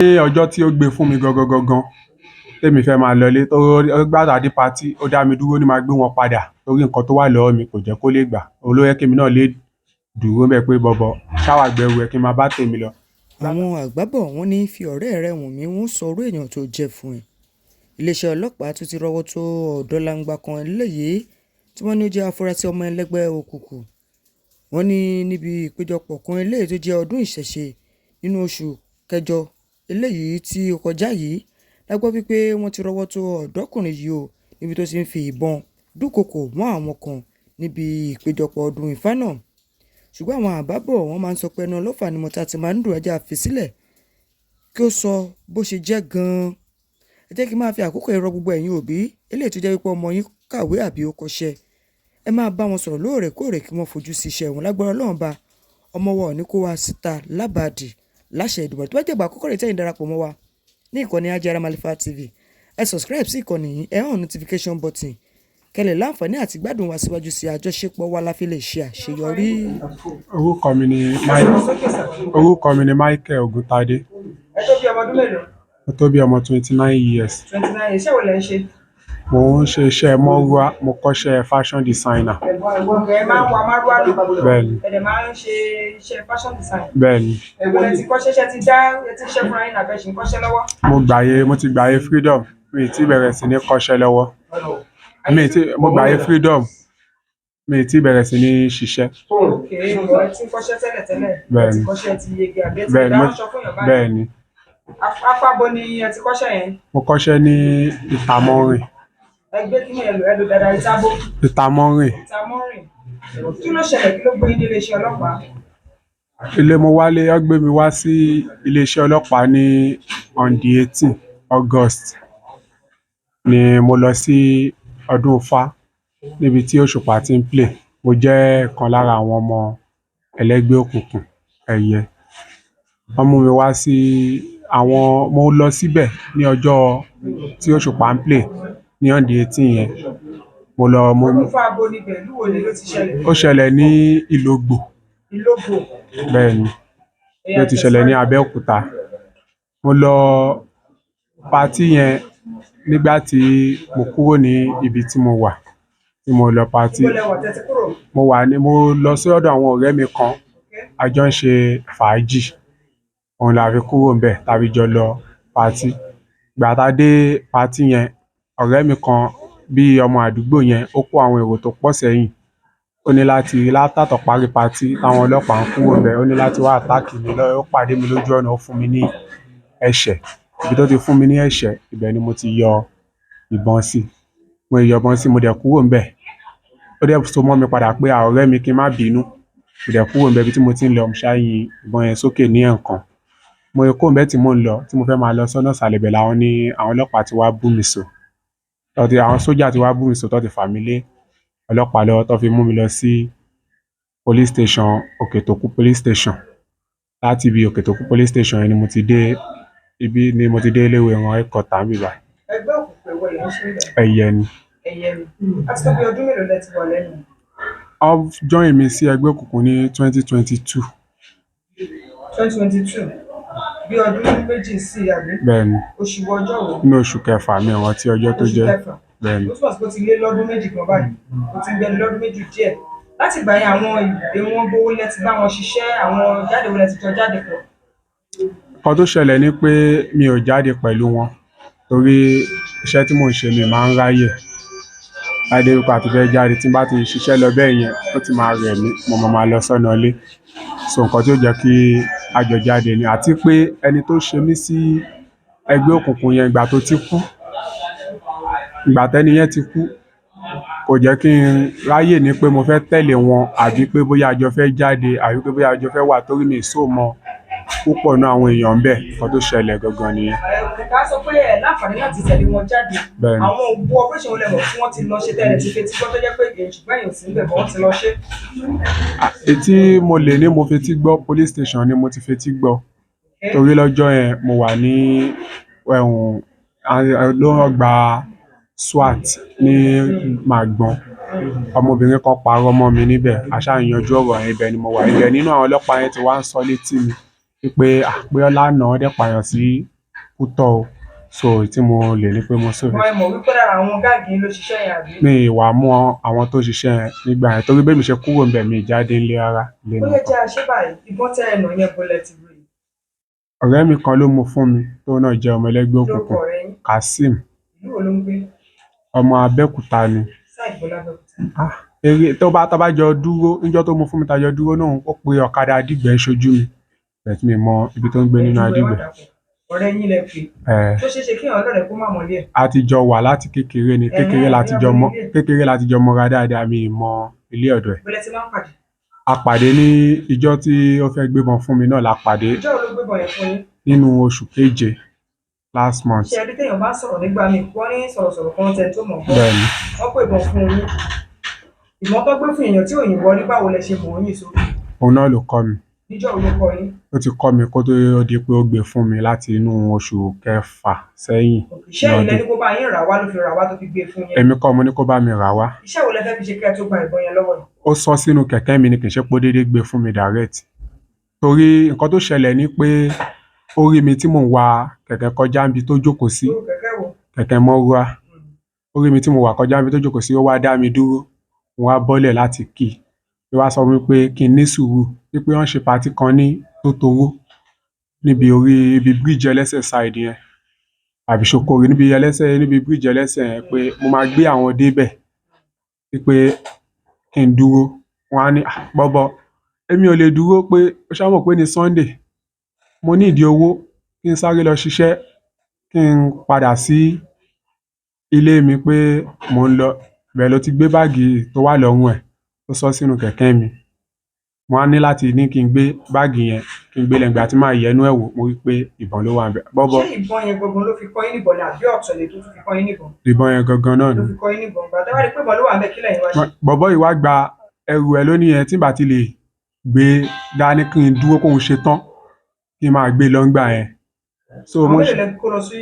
Ní ọjọ́ tí ó gbé fún mi gangan gangan, tèmi fẹ́ máa lọlé tó gbàtà dé party, ó dá mi dúró ní máa gbé wọn padà torí nǹkan tó wà lọ́wọ́ mi kò jẹ́ kó lè gbà. Òun ló yẹ kí èmi náà lè dúró bẹ́ẹ̀ pé bọ̀bọ̀ ṣáwà gbẹrù ẹ kí n máa bá tèmi lọ. Àwọn àgbà bò wọ́n ní fi ọ̀rẹ́ rẹ hàn mí, wọ́n sọ irú èèyàn tó jẹ́ fún ẹ. Iléeṣẹ́ ọlọ́pàá tún ti rọ́wọ́ tó ọ̀dọ́langba kan eléyìí tí wọ́n ní ó jẹ́ afurasí ọmọ ẹlẹ́gbẹ́ òkùnkùn. Wọ́n ní níbi ìpéjọpọ̀ kan eléyìí tó jẹ́ ọdún ìṣẹ̀ṣe nínú oṣù kẹjọ eléyìí tí ó kọjá yìí, la gbọ́ wípé wọ́n ti rọ́wọ́ tó ọ̀dọ́kùnrin yìí o níbi tó ti ń fi ìbọn dúnkookò mọ́ àwọn kan níbi ìpéjọpọ̀ ọdún Ifá náà. Ṣùgbọ́n àwọn àgbà bọ̀, wọ́n máa ń sọ pé ẹnu ọlọ́fà ni mọ́ta ti máa ń dùn, ẹjẹ́ á fi sílẹ̀ kí ó sọ bó ṣe jẹ́ gan-an. Ẹ jẹ́ kí n máa fi àkókò yìí rọ gbogbo ẹ̀yin òbí eléyìí tó jẹ́ wípé ọmọ yín kàwé àbí ó kọ́ṣẹ́. Ẹ máa bá wọn sọ̀rọ̀ lóòrèkóòrè kí wọ́n fojú sí iṣẹ́ wọn. Lágbára Ọlọ́run Ọba, ọmọ wa ò ní kó wa síta lábàdì láṣẹ Èdùmàrè. Tó bá jẹ́ ìgbà àkọ́kọ́ rèé tẹ́yin darapọ̀ mọ́ wa ní ìkànnì Ajiara Malifa TV, ẹ subscribe sí ìkànnì yìí, ẹ on notification button kẹ́ lè láǹfààní àti gbádùn wa síwájú sí. Àjọṣepọ̀ wa la fi lè ṣe àṣeyọrí. Orúkọ mi ni Michael Ògúntadé. Ẹ tó bí ọmọ ọdún mélòó? Mo tó bí ọmọ 29 years. 29. Iṣẹ́ wo lẹ ń ṣe? Mo ń ṣe iṣẹ́ mọ́rúwá, mo kọ́ṣẹ́ fashion designer. Ẹ máa ń wa márúwá náà? Bẹ́ẹ̀ni. Ẹ dẹ̀ máa ń ṣe iṣẹ́ fashion design? Bẹ́ẹ̀ni. Ẹ̀wọ̀n lẹ ti kọ́ṣẹ́? Ṣẹ́ ti dá ẹ ti ṣiṣẹ́ fúnra yín nàbẹ́ ṣì ń kọ́ṣẹ́ lọ́wọ́? Mo ti gbàyè freedom, mi ì tí bẹ̀rẹ̀ sí ní kọ́ṣẹ́ lọ́wọ́. Mi ì tí mo gbàyè freedom, mi ì tí bẹ̀rẹ̀ sí ní ṣiṣẹ́. Ok, ẹ ti ń kọ́ṣẹ́ tẹ́lẹ̀ tẹ́lẹ̀? Ẹ ti Bẹ́ẹ̀ni. kọ́ṣẹ́, ti yege àbí ẹ ti Bẹ́ẹ̀ni. dá aṣọ fún yàn báyìí? Bẹ́ẹ̀ni. Apábo ni ẹ ti kọ́ṣẹ́ yẹn? Mo kọ́ṣẹ́ ní Ìtàmọ́rìn. Ẹ gbé kí ni ẹ lò, ẹ lò dáadáa. Ìtàbó? Ìtàmọ́rìn. Ìtàmọ́rìn. Kí ló ṣẹlẹ̀? Kí ló gbé yín dé iléeṣẹ́ ọlọ́pàá? Ilé mo wálé, wọ́n gbé mi wá sí iléeṣẹ́ ọlọ́pàá ní on the 18 August ni mo lọ sí ọdún Ifá níbi tí Òṣùpá ti ń play. Mo jẹ́ ọ̀kan lára àwọn ọmọ ẹlẹ́gbẹ́ òkùnkùn ẹ̀yẹ. Wọ́n mú mi wá sí àwọn, mo lọ síbẹ̀ ní ọjọ́ tí Òṣùpá ń play ní on the 18 yẹn. Mo lọ, mo Ọdún Ifá abo níbẹ̀, ìlú wo ni ló ti ṣẹlẹ̀? Ó ṣẹlẹ̀ ní Ìlógbò. Ìlógbò. Bẹ́ẹ̀ni, ló ti ṣẹlẹ̀ ní Abẹ́òkúta. Mo lọ party yẹn nígbà tí mo kúrò ní ibi tí mo wà, tí mo lọ party. Níbo lẹ wà tẹ́ ti kúrò? Mo lọ sí ọ̀dọ̀ àwọn ọ̀rẹ́ mi kan, a jọ ń ṣe fàájì. Òun la fi kúrò níbẹ̀, tá fi jọ lọ party. Ìgbà tá dé party yẹn, ọ̀rẹ́ mi kan bí ọmọ àdúgbò yẹn, ó kó àwọn èrò tó pọ̀ sẹ́yìn. Ó ní láti after tó parí party táwọn ọlọ́pàá ń kúrò níbẹ̀, ó ní láti wá attack mi lọ́, ó pàdé mi lójú ọ̀nà, ó fún mi ní ẹ̀ṣẹ̀. Ibi tó ti fún mi ní ẹ̀ṣẹ̀, ibẹ̀ ni mo ti yọ ìbọn sí. Mo yọ ìbọn sí, mo dẹ̀ kúrò níbẹ̀. Ó dẹ̀ so mọ́ mi padà pé à ọ̀rẹ́ mi kí n má bínú. Mo dẹ̀ kúrò níbẹ̀, ibi tí mo ti ń lọ, mo ṣá yin ìbọn yẹn sókè ní ẹ̀ẹ̀kan. Mo ṣe kúrò níbẹ̀ tí mò ń lọ, tí mo fẹ́ máa lọ sọ́nà ìsàlẹ̀, ibẹ̀ làwọn ní àwọn ọlọ́pàá ti wá bú mi sò. Tọ́ ti àwọn sójà ti wá bú mi sò, tó ti fà mí lé ọlọ́pàá lọ́wọ́, tó fi mú mi lọ sí police station, Òkètòkú police station. Láti ibi Òkètòkú police station yẹn ni mo ti dé ibi, ni mo ti dé Eléwéran headquarter níbí báyìí. Ẹgbẹ́ òkùnkùn èwo lẹ̀ ń ṣe níbẹ̀? Ẹ̀yẹ ni. Ẹ̀yẹ ni. Láti tó bí ọdún mélòó lẹ ti wà lẹ́nu? Wọ́n join mi sí ẹgbẹ́ òkùnkùn ní 2022. 2022, bí ọdún 2 sí, àbí? Bẹ́ẹ̀ni. Oṣù wo, ọjọ́ wo? Nínú oṣù kẹfà, mi ò rántí ọjọ́ tó Oṣù jẹ́. kẹfà. Bẹ́ẹ̀ni. Ó túmọ̀ sí pé ó ti lé lọ́dún 2 gan báyìí. Ó ti ń gbẹnu lọ́dún 2 díẹ̀. Láti ìgbà yẹn, àwọn ìgbé wọn gbówó lẹ ti bá wọn ṣiṣẹ́, àwọn jáde wo lẹ ti jọ jáde pọ̀? Nǹkan tó ṣẹlẹ̀ ni pé mi ò jáde pẹ̀lú wọn torí iṣẹ́ tí mò ń ṣe, mi máa ń ráyè. Láìdé wípé a ti fẹ́ jáde, tí n bá ti ṣiṣẹ́ lọ bẹ́ẹ̀ yẹn, ó ti máa rẹ̀ mí, mo máa máa lọ sọ́nà ilé. So nǹkan tí ó jẹ́ kí a jọ jáde ni àti pé ẹni tó ṣe mí sí ẹgbẹ́ òkùnkùn yẹn, ìgbà tó ti kú, ìgbà tẹ́ni yẹn ti kú, kò jẹ́ kí n ráyè ní pé mo fẹ́ tẹ̀lé wọn àbí pé bóyá a jọ fẹ́ jáde àbí pé bóyá a jọ fẹ́ wà torí mi ò so mọ púpọ̀ nínú àwọn èèyàn ńbẹ̀. Nǹkan tó ṣẹlẹ̀ gangan nìyẹn. Ẹ ká sọ pé ẹ láǹfààní láti tẹ̀lé wọn jáde. Bẹ́ẹ̀ni. Àwọn ògbó operation wo lẹ mọ̀ tí wọ́n ti lọ ṣe tẹ́lẹ̀ tí fetí gbọ́ tó jẹ́ pé èyí, ṣùgbọ́n èyí ò sí níbẹ̀ bọ́ wọ́n ti lọ ṣe? Etí mo lè ní mo fetí gbọ́, police station ni mo ti fetí gbọ́. Torí lọ́jọ́ yẹn mo wà ní ẹ̀hún ló ń gba SWAT ní Màgbọ́n. Ọmọbìnrin kan parọ́ mọ́ mi níbẹ̀. A ṣáà yanjú ọ̀rọ̀ yẹn, ibẹ̀ ni mo wà. Ibẹ̀ nínú àwọn ọlọ́pàá yẹn ti wá ń sọ létí mi. Wípé ah pé lánàá wọ́n dẹ̀ pààyàn sí Kútọ̀ o. So tí mo lè ní pé mo sófin. Ṣùgbọ́n ẹ mọ̀ wípé lára àwọn gáàgì yín ló ṣiṣẹ́ yẹn, àbí? Mi ì wá mọ àwọn tó ṣiṣẹ́ yẹn nígbà yẹn torí bí èmi ṣe kúrò ńbẹ̀, mi ì jáde ńlé rárá. Ilé Ó ni yẹ mo kàn. jẹ́ àṣẹ báyìí, ìbọn tẹ́ ẹ nà yẹn, bo lẹ ti rí i? Ọ̀rẹ́ mi kan ló mú fún mi, tóun náà jẹ́ ọmọ ẹlẹ́gbẹ́ Lórúkọ òkùnkùn. ọ̀rẹ́ yín? Kazeem. Ìlú wo ló ń gbé? Ọmọ Abẹ́òkúta ni. Side bo l'Abẹ́òkúta? Ah, eré tó bá tá bá jọ dúró níjọ́ tó mú fún mi, tá jọ dúró náà, ó pe ọ̀kadà Adígbẹ́ ṣojú mi. Bẹ̀ẹ̀ tí mi mọ ibi tó ń gbé nínú Ẹ júwe, ẹ má Adígbẹ́. dàpọ̀. Ọ̀rẹ́ yín lẹ pè? Ẹ̀. Tó ṣeé ṣe kéèyàn lọ́rẹ̀ẹ́ kó má mọ̀lé ẹ̀? A ti jọ wà láti kékeré ni, kékeré Ẹ̀hẹ́n, láti bóyá jọ mo mọ, nílé ẹ̀. kékeré láti jọ mọra dáadáa, mi ì mọ ilé ọ̀dọ̀ ẹ̀. Bo lẹ ti máa ń pàdé? A pàdé ní ìjọ́ tí ó fẹ́ gbébọn fún mi náà la pàdé. Ìjọ́ wo ló gbébọn yẹn fún yín? Nínú oṣù keje, last month. Ṣé ẹ rí, téèyàn bá sọ̀rọ̀ nígbà míì, wọ́n ní sọ̀rọ̀sọ̀rọ̀ kan tẹni tó mọ̀ gbọ́. Bẹ́ẹ̀ni. Wọ́n pè ìbọn fún yín. Ìbọn tó gbé fún èèyàn tí òyìnbó rí, báwo lẹ ṣe mọ̀ ọ́ yìn sókè? Òun náà ló kọ́ mi. Níjọ́ wo ló kọ́ yín? Ó ti kọ́ mi kó tó di pé ó gbé fún mi láti inú oṣù kẹfà sẹ́yìn Iṣẹ́ ní yìí lẹ ọdún. ní kó bá yín rà wá ló fi rà wá tó fi gbé fún yín? Èmi kọ́ mo ní kó bá mi rà wá. Iṣẹ́ wo lẹ fẹ́ fi ṣe kí ẹ tó gba ìbọn yẹn lọ́wọ́ yìí? Ó sọ sínú kẹ̀kẹ́ mi ni, kì í ṣe pé ó déédéé gbé fún mi direct. Torí nǹkan tó ṣẹlẹ̀ ni pé ó rí mi tí mò ń wa kẹ̀kẹ́ kọjá níbi tó jókòó sí. Irú kẹ̀kẹ́ wo? Kẹ̀kẹ́ mọ́rúwá. Ó rí mi tí mo wà kọjá níbi tó jókòó sí, ó wá dá mi dúró. Mo wá bọ́lẹ̀ láti kí i. Ló wá sọ fún mi pé kí n ní sùúrù, wípé wọ́n ṣe party kan ní Tótoró níbi orí ibi bíríìjì ẹlẹ́sẹ̀ side yẹn àbí Ṣokore, níbi ẹlẹ́sẹ̀, níbi bíríìjì ẹlẹ́sẹ̀ yẹn, pé mo máa gbé àwọn débẹ̀, wípé kí n dúró. Wọ́n á ní, "Ah bọ̀bọ́, èmi ò lè dúró, pé o ṣá mọ̀ pé ní Sunday mo ní ìdí owó, kí n sáré lọ ṣiṣẹ́, kí n padà sí ilé mi pé mò ń lọ." Ibẹ̀ ló ti gbé báàgì tó wà lọ́rùn ẹ̀, ó sọ sínú kẹ̀kẹ́ mi. Mo wá ní láti ní kí n gbé báàgì yẹn, kí n gbé lẹ̀. Ìgbà tí màá yẹnú ẹ̀ wò, mo rí pé ìbọn ló wà ńbẹ̀. Bọ́bọ́. Ṣé ìbọn yẹn gangan ló fi kọ́ yín níbọn ni, àbí ọ̀tọ̀ lè tó tún fi kọ́ yín níbọn? Ìbọn yẹn gangan náà Ló ni. fi kọ́ yín níbọn. Ìgbà tẹ́ wá rí pé ìbọn ló wà ńbẹ̀, kí lẹ̀yin wá ṣe? Bọ̀bọ́ yìí wá gba ẹrù ẹ̀ lónìí yẹn, tí n bá ti lè gbé dání, kí n dúró kóun ṣe tán, kí n máa gbé lọ ńgbà yẹn. So Àwọn mo mélòó lẹ kó lọ sí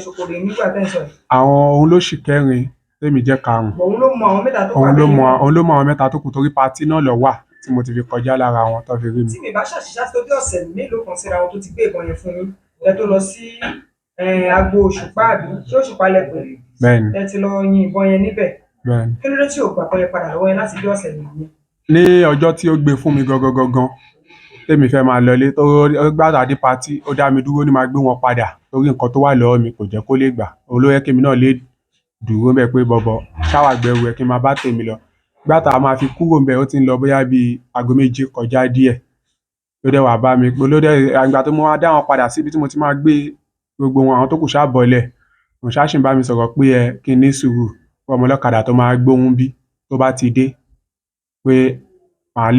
Ṣòkòrè nígbà tẹ́ ń sọ yìí? Àwọn, òun ló ṣì kẹrin, tèmi jẹ́ karùn-ún. Òun ló mọ àwọn mẹ́ta tó wà Òun ló lẹ́yìn mọ náà. Òun ló mọ àwọn mẹ́ta tó kù torí party náà lọ wà tí mo ti fi kọjá lára wọn tó fi rí mi. Tí mi bá ṣàṣìṣe, àti tó bí ọ̀sẹ̀ mélòó kan síra wọn tó ti gbé ìbọn yẹn fún yín ẹ tó lọ sí agbo Òṣùpá, àbí ṣé Òṣùpá lẹ pè? Bẹ́ẹ̀ni. Ẹ ti lọ yin ìbọn yẹn níbẹ̀? Bẹ́ẹ̀ni. Kí ló dé tí ò gbà ìbọn yẹn padà lọ́wọ́ yẹn láti bí ọ̀sẹ̀ yìí? Ní ọjọ́ tí ó gbé fún mi gangan gangan, tèmi fẹ́ máa lọlé, tó gbàtà dé party, ó dá mi dúró ní máa gbé wọn padà torí nǹkan tó wà lọ́wọ́ mi kò jẹ́ kó lè gbà. Òun ló yẹ kémi náà lè dúró ńbẹ̀ pé bọ̀bọ̀ ṣáwà gbẹrù ẹ̀, kí n máa bá tèmi lọ. Gbàtà máa fi kúrò ńbẹ̀, ó ti ń lọ bóyá bíi aago 2 kọjá díẹ̀. Ló dẹ̀ wá bá mi pé ló dẹ̀ àgbà tó mo wá dá wọn padà síbi tí mo ti máa gbé gbogbo wọn, àwọn tó kù ṣáà bọ́lẹ̀. Òun ṣáà ṣì ń bá mi sọ̀rọ̀ pé ẹ kí n ní sùúrù, pé ọmọ ọlọ́kadà tó máa gbóhùn bí tó bá ti dé, pé màá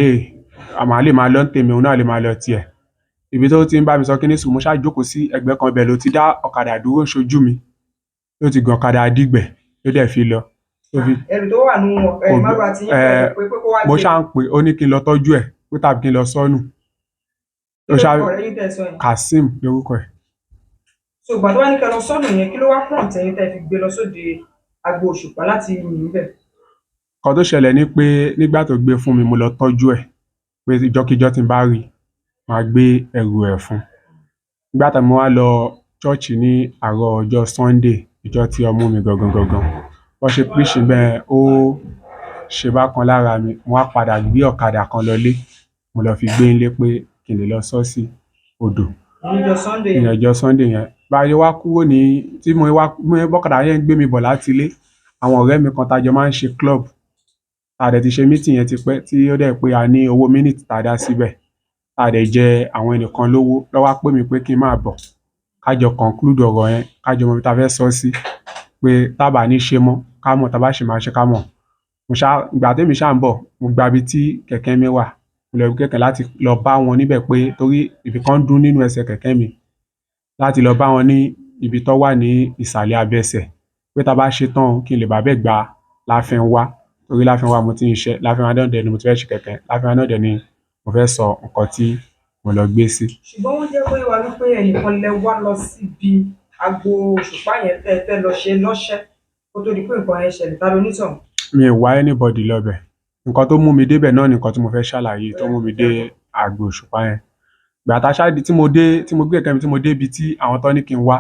lè máa lọ ní tèmi, òun náà lè máa lọ tiẹ̀. Ibi tó ti ń bá mi sọ kí n ní sùúrù, mo ṣáà jókòó sí ẹ̀gbẹ́ kan, ibẹ̀ ló ti dá ọ̀kadà dúró ṣojú mi. Ló ti gun ọ̀kadà Dígbẹ̀, ló dẹ̀ fi lọ. Tó fi Ẹrù tó wà nù márùn àti yín pẹ̀lú pé kó wá mo gbé. ṣáà ń pè, ó ní kí n lọ tọ́jú ẹ̀, pé tàbí kí n lọ sọ́nù. Ó ṣáà Kí lórúkọ ọ̀rẹ́ yín tẹ́ ẹ sọ yẹn? Kazeem lórúkọ ẹ̀. So ìgbà tó wá ní kẹ́ lọ sọ́nù yẹn, kí ló wá prompt ẹ̀yin tẹ́ fi gbé lọ sóde agbo Òṣùpá láti yìn bẹ̀? Nǹkan tó ṣẹlẹ̀ ni pé nígbà tó gbé fún mi, mo lọ tọ́jú ẹ̀ pé ìjọ́kíjọ́ tí n bá rí i, màá gbé ẹrù ẹ̀ fún un. Nígbà tí mo wá lọ church ní àárọ̀ ọjọ́ Sunday, ìjọ́ tí ọmú mi gangan gangan, bọ́n ṣe preach bẹ́ẹ̀, ó ṣe bákan lára mi. Mo wá padà gbé ọ̀kadà kan lọlé, mo lọ fi gbé ńlé pé kí n lè lọ sọ́ sí odò. Níjọ́ Sunday? Ìyẹn ọjọ́ Sunday yẹn. Bá a ṣe wá kúrò ní tí mo wá bọ́kadà yẹn ń gbé mi bọ̀ láti ilé, àwọn ọ̀rẹ́ mi kan tá jọ máa ń ṣe club, tá dẹ̀ ti ṣe meeting yẹn tipẹ́, tí ó dẹ̀ pé a ní owó minute tá dá síbẹ̀, tá dẹ̀ jẹ àwọn ẹnìkan lówó, ló wá pè mí pé kí n máa bọ̀, ká jọ conclude ọ̀rọ̀ yẹn, ká jọ mọ ibi tá fẹ́ sọ sí, pé tá bá ní ṣe mọ́ ká mọ̀, tá bá ṣì máa ṣe ká mọ̀. Mo ṣá ìgbà témi ṣáà ń bọ̀, mo gba ibi tí kẹ̀kẹ́ mi wà, mo lọ ibi kẹ̀kẹ́ láti lọ bá wọn níbẹ̀, pé torí ibì kan ń dún nínú ẹsẹ̀ kẹ̀kẹ́ mi, láti lọ bá wọn ní ibi tó wà ní ìsàlẹ̀ abẹsẹ̀, pé tá bá ṣe tán, kí n lè bá bẹ̀ gba Láfẹnwá, torí Láfẹnwá mo ti ń ṣiṣẹ́. Láfẹnwá náà dẹ̀ ni mo ti fẹ́ ṣe kẹ̀kẹ́, Láfẹnwá náà dẹ̀ ni mo fẹ́ sọ nǹkan tí mo lọ gbé sí. Ṣùgbọ́n wọ́n jẹ́ kó yé wa wípé ẹnìkan lẹ wá lọ síbi agbo Òṣùpá yẹn tẹ́ ẹ fẹ́ lọ ṣe lọ́ṣẹ́ kó tó di pé nǹkan yẹn ṣẹlẹ̀. Ta ló onítọ̀hún? Mi ò wá anybody lọ bẹ̀. Nǹkan tó mú mi débẹ̀ náà ni nǹkan tí mo fẹ́ ṣàlàyé tó mú mi dé àgbo Òṣùpá yẹn. Ìgbà tá a ṣáà dé tí mo dé, tí mo gbé kẹ̀kẹ́ mi, tí mo dé ibi tí àwọn tó ní kí n wá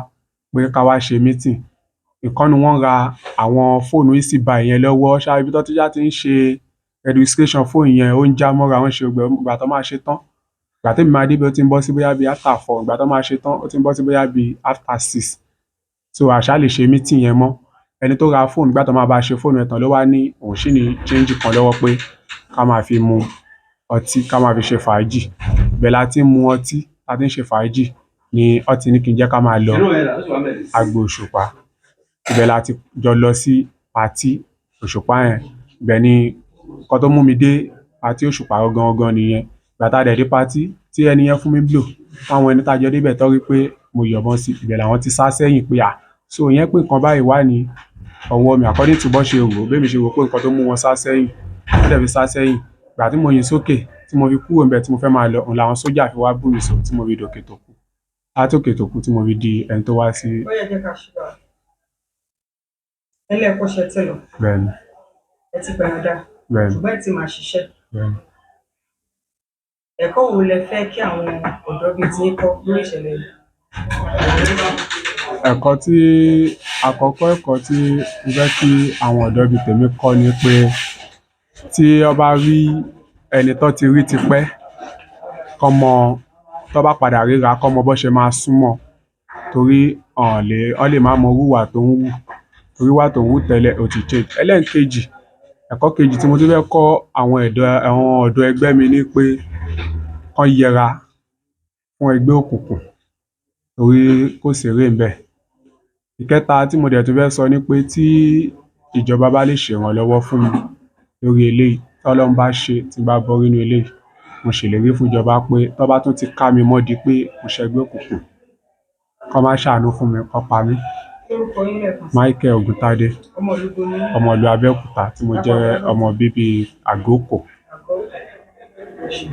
pé ká wá ṣe meeting, ìkan nínú wọn ra àwọn fóònù Easy Buy yẹn lọ́wọ́. Ṣáà ibi tó ti ṣá ti ń ṣe registration fóònù yẹn, ó ń já mọ́ra, ó ń ṣe gbogbo ẹ̀. Ìgbà tó máa ṣe tán, ìgbà témi máa débẹ̀, ó ti ń bọ́ sí bóyá bí after 4. Ìgbà tó máa ṣe tán, ó ti ń bọ́ sí bóyá bí after 6. So a ṣáà lè ṣe meeting yẹn mọ́. Ẹni tó ra fóònù, ìgbà tó máa bá ṣe fóònù ẹ̀ tán, ló wá ní òun ṣì ní change kan lọ́wọ́ pé ká máa fi mu ọtí, ká máa fi ṣe fàájì. Ibẹ̀ la ti ń mu ọtí, la ti ń ṣe fàájì, ni wọ́n ti ní kí n jẹ́ ká máa lọ agbo Òṣùpá. Ibẹ̀ la ti jọ lọ sí patí Òṣùpá yẹn. Ibẹ̀ ni nǹkan tó mú mi dé patí Òṣùpá gangan gangan nìyẹn. Ìgbà tá a dẹ̀ dé patí, tí ẹni yẹn fún mi blow, táwọn ẹni tá a jọ débẹ̀ tó rí pé mo yọ̀bọ̀n sí, ibẹ̀ làwọn ti sá sẹ́yìn pé à, so ìyẹn pé nǹkan báyìí wà ní ọwọ́ mi, according to bọ́n ṣe rò ó, bémi ṣe rò pé nǹkan tó mú wọn sá sẹ́yìn, wọ́n dẹ̀ fi sá sẹ́yìn. Ìgbà tí mo yìn sókè, tí mo fi kúrò ńbẹ̀, tí mo fẹ́ máa lọ, òun làwọn sójà fi wá bù mí sọ tí mo fi dòkè tó kù. Látòkè tó kù tí mo fi di ẹni tó wá sí. Ó yẹ jẹ́ ká ṣe báyìí. Ẹlẹ́ẹ̀kọ́ṣẹ́ tẹ̀lọ̀. Bẹ́ẹ̀ni. Ẹ ti gbàyànjá. Bẹ́ẹ̀ni. Ṣùgbọ́n ẹ ti máa ṣiṣẹ́. Bẹ́ẹ̀ni. Ẹ̀kọ́ wo lẹ fẹ́ kí àwọn ọ̀dọ́ bíi tiyín kọ́ lórí ìṣẹ̀lẹ̀ yìí? Ẹ̀kọ́ tí àkọ́kọ́, ẹ̀kọ́ tí mo fẹ́ kí àwọn ọ̀dọ́ bíi tèmi kọ́ ni pé tí wọ́n bá rí ẹni tó ti rí tipẹ́, kán mọ tó bá padà ríra, kán mọ bó ṣe máa súnmọ́, torí ọ̀n lè wọ́n lè má mọ irú ìwà tó ń hù, torí ìwà tó ń hù tẹ́lẹ̀ ó ti change. Ẹlẹ́ẹ̀kejì, ẹ̀kọ́ kejì tí mo tún fẹ́ kọ́ àwọn ọ̀dọ́ ẹgbẹ́ mi ni pé kán yẹra fún ẹgbẹ́ òkùnkùn, torí kò sérè ńbẹ̀. Ìkẹta tí mo dẹ̀ tún fẹ́ sọ ni pé tí ìjọba bá lè ṣèrànlọ́wọ́ fún mi lórí eléyìí, tọ́lọ́run bá ṣe tí n bá bọ́ nínú eléyìí, mo ṣèlérí fún ìjọba pé tán bá tún ti ká mi mọ́ di pé mo ṣẹgbẹ́ òkùnkùn, kán má ṣàánú fún mi, kán pa mí. Lórúkọ yín lẹ́ẹ̀kan sí? Michael Ògúntádé. Ọmọ ìlú bo ni yín? Ọmọ ìlú Abẹ́òkúta tí mo jẹ́ ọmọ bíbí Àgókò. Àgọ́. Ẹ ṣé.